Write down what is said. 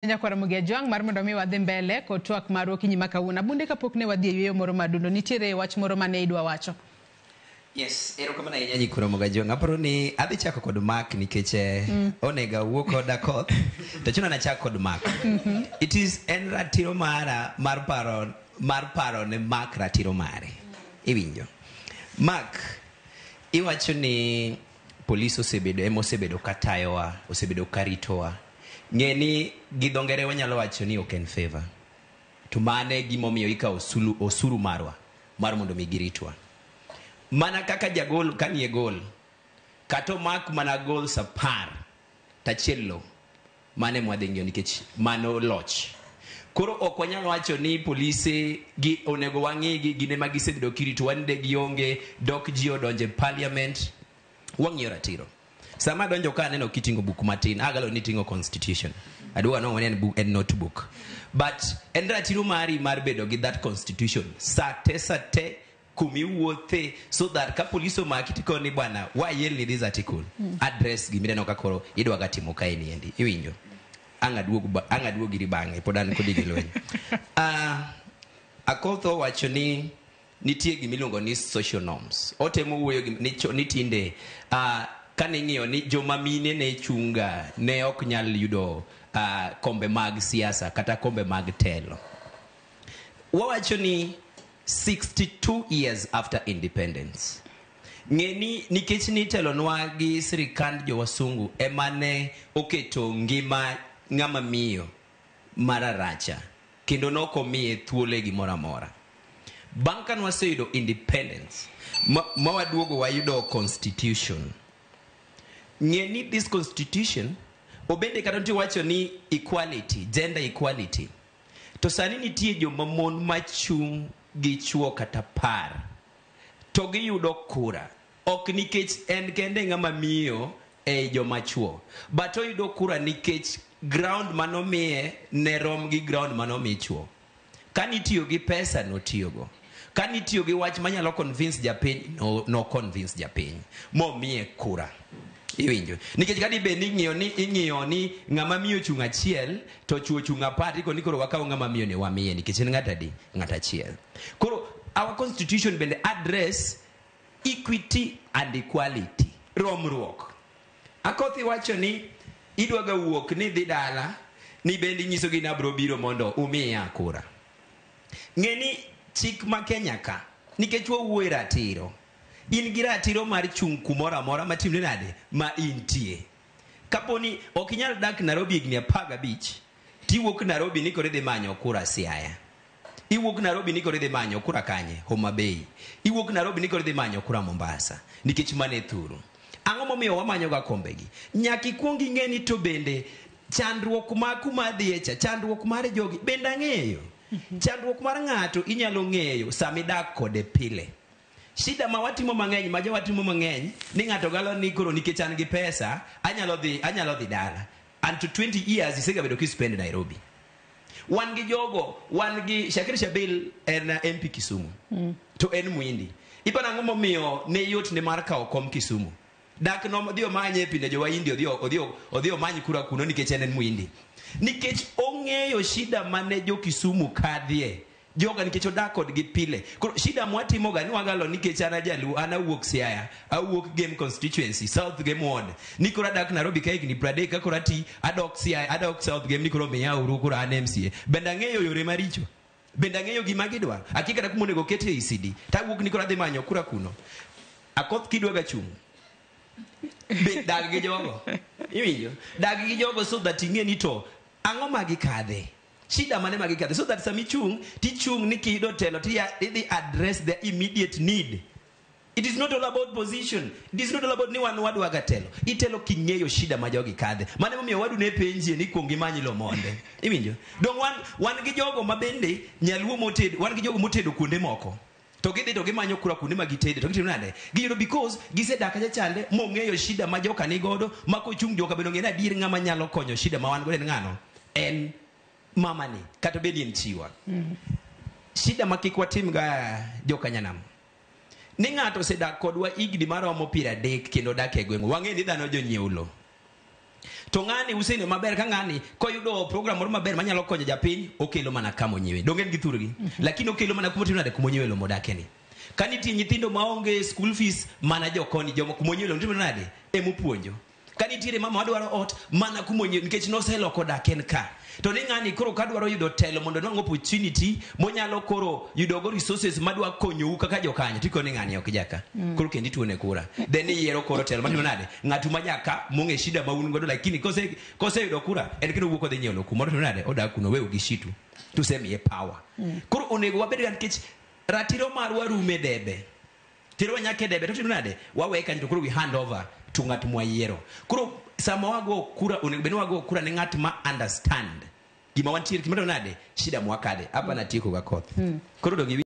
Nyakwar Ramogi Ajwang' mar mondo mi wadhi mbele kod twak marwa okinyi ma kawuono. Abunde kapok ne wadhi e yueyo moro madundo, nitiere wach moro mane idwa wacho. Yes, erokamano ahinya nyikwa Ramogi Ajwang'. Aparo ni adhi chako kod Mark nikech onego awuo kod Akoth to chuna nachak kod Mark. It is en ratiro mara mar paro ne Mark ratiro mare. Iwinjo. Mark, iwacho ni polis osebedo ema osebedo ka tayowa, osebedo ka ritowa. Ng'e ni gi dho ngere wanyalo wacho ni ok en favor. To mano e gimomiyo ikawo osuru marwa mar mondo mi giritwa. Mana kaka jagol kanie gol, kata omak mana goals 10 tachiel lo, mano ema wadhi ng'iyo nikech mano loch. Koro ok wanyal wacho ni polise gi onego wang'igi gin ema gisebedo kirito wan de gionge dok ji odonje parliament wang'iyo ratiro. Sama adonjo ka aneno kiting'o buk matin, agalo ni iting'o constitution. Aduogo anwang'o ni en book, en notebook. But en ratiro mari mar bedo gi that constitution sa te sa te kumiwuothe so that ka polis omaki tikoni ni bwana wayelni this article address gimineno ka koro idwa ga timo kae ni endi iwinjo ang' aduog iri bang'e pod an kodi gi lweny. Akoth owacho ni nitie gimiluongo ni social norms. Otemo wuoyo ni tinde kane ing'iyo ni joma mine ne chunga ne ok nyal yudo kombe mag siasa kata kombe mag telo. Wawacho ni 62 years after independence. Ng'e ni nikech nitelonwa gi sirikand jowasungu ema ne oketo ngima ng'ama miyo mararacha kendo nokomiye thuolo e gimoro amora. Bang' ka nwaseyudo independence ma waduogo wayudo constitution. Ng'e ni this constitution obende kata nitie wacho ni equality, gender equality. To sani nitie joma mon machung' gi chuo kata par to giyudo kura ok nikech en kende ng'ama miyo ei joma chuo but oyudo kura nikech ground manomiye ne rom gi ground manomi chuo. Ka nitiyo gi pesa notiyogo, ka nitiyo gi wach manyalo convince japiny no convince japiny momiye kura. Iwinjo nikech ka dibed ni ing'iyo ni ng'ama miyo ochung' achiel to chuo ochung' 10 tiko ni koro wakaw ng'ama miyo ni wamiye nikech en ng'at adi ng'at achiel. Koro our constitution bende address equity and equality, romruok. Akoth iwacho ni idwa ga wuok ni dhi dala ni bende inyisogi ni abro biro mondo umiya kura. Ng'e ni chik ma Kenya ka nikech wawuoyo e ratiro, in gi ratiro mar chung' kumoro amora matimre nade ma intie. Kapo ni ok inyal dak Nairobi higni 15 tiwuok Nairobi ni koro idhi manyo kura Siaya. Iwuok Nairobi ni koro idhi manyo kura kanye? Homa Bay. Iwuok Nairobi ni koro idhi manyo kura Mombasa. Nikech mano e thuru. Ang'o momiyo wamanyo ga kombegi? Nyaka ikuong ing'e ni to bende chandruok ma kuma adhiye cha, chandruok mar jogi bende ang'eyo. Chandruok mar ng'ato inyalo ng'eyo sama idak kode pile. Shida ma watimo mang'eny, ma jowa timo mang'eny, ni ng'ato galo ni koro nikech an gi pesa, anyalo dhi dala. And to 20 years isegabedo kispend Nairobi. Wan gi jogo, wan gi Shakir Shabil en MP Kisumu. To en Muhindi. Iparo ang'o momiyo ne yot ne mar kawo kom Kisumu? Dak no odhi omanye e pinje jo-Wahindi odhi omany kura kuno nikech en Muhindi. Nikech ong'eyo shida mane jo Kisumu kadhie. Joga nikech odak kodgi pile. Koro shida mwatimoga ni wagalo nikech an ajaluo, an awuok Siaya, awuok Gem constituency, South Gem ward. Ni koro adak Nairobi ka higni 30 ka koro ati adok Siaya, adok South Gem ni koro miya uru koro an MCA. Bende ang'eyo yore maricho. Bende ang'eyo gima gidwaro. Akia kata kuma onego oketie ECD. Tawuok ni koro adhi manyo kura kuno. Akoth kidwa ga chung'. Be dag gi jogo. Iwinjo? Dag gi jogo so that ing'e ni to ang'o ma gikadhe. Shida mane ma gikadhe so that sama ichung' tichung' ni kiyudo telo tiya idhi address the immediate need. It is not all about position. It is not all about ni wan wadwa ga telo. Itelo king'eyo shida ma jogi kadhe. Mano emomiyo wadu ne penjie ni kuong imany lo monde. Iwinjo? Dong wan gi jogo ma bende nyaluo motedo, wan gi jogo motedo kuonde moko. To gidhi to gimanyo kura kuonde ma gitede to gitimo nade? Giyudo because gisedak kacha chande mong'eyo shida ma joka ni godo ma kochung' joka bende ong'e ni adier ng'ama nyalo konyo shida ma wan godo en ng'ano? En mama ni kata bed ni en chiwa. Shida ma kik watim ga joka nyanam ni ng'ato osedak kodwa higni maromo 30 kendo odak e gweng'wa. Wang'e ni dhano jonyiew lo. To ng'ani usene maber ka ng'ani koyudo program moro maber manyalo konyo japiny, okelo mana kama onyiewe. Donge en gi thurgi? Lakini okelo mana kuma otimo nade, kuma onyiewe lowo modake ni. Ka nitie nyithindo maonge school fees, mana jokoni joma kuma onyiewe lowo timo nade, emopuonjo. Ka nitiere mama wadwaro ot, mana kuma onyiewe, nikech noseloko dak en ka. To ni ng'ani koro kadwaro yudo telo mondo nwang' opportunity monyalo koro yudogo resources madwa konyou kaka jokanyo, tikoni ng'ani ok jaka. Koro kendo ituone kura, then iyiero koro telo matimo nade, ng'atu ma jaka mong'e shida ma un godo, lakini kose koseyudo kura en kendo wuok odhi nyiewo lowo kumoro, timo nade, odak kuno, wew gi shitu tusemiye power. Koro onego wabed ga, nikech ratiro marwa rume debe, terowa nyaka e debe, to timo nade, wawe kanyo, to koro we hand over to ng'at mwayiero. Koro sama wago kura, onego bed ni wago kura ne ng'at ma understand gima wantiere, gima timo nade, shida mwakadhe. Hapa natieko ga koth. Koro dong iwi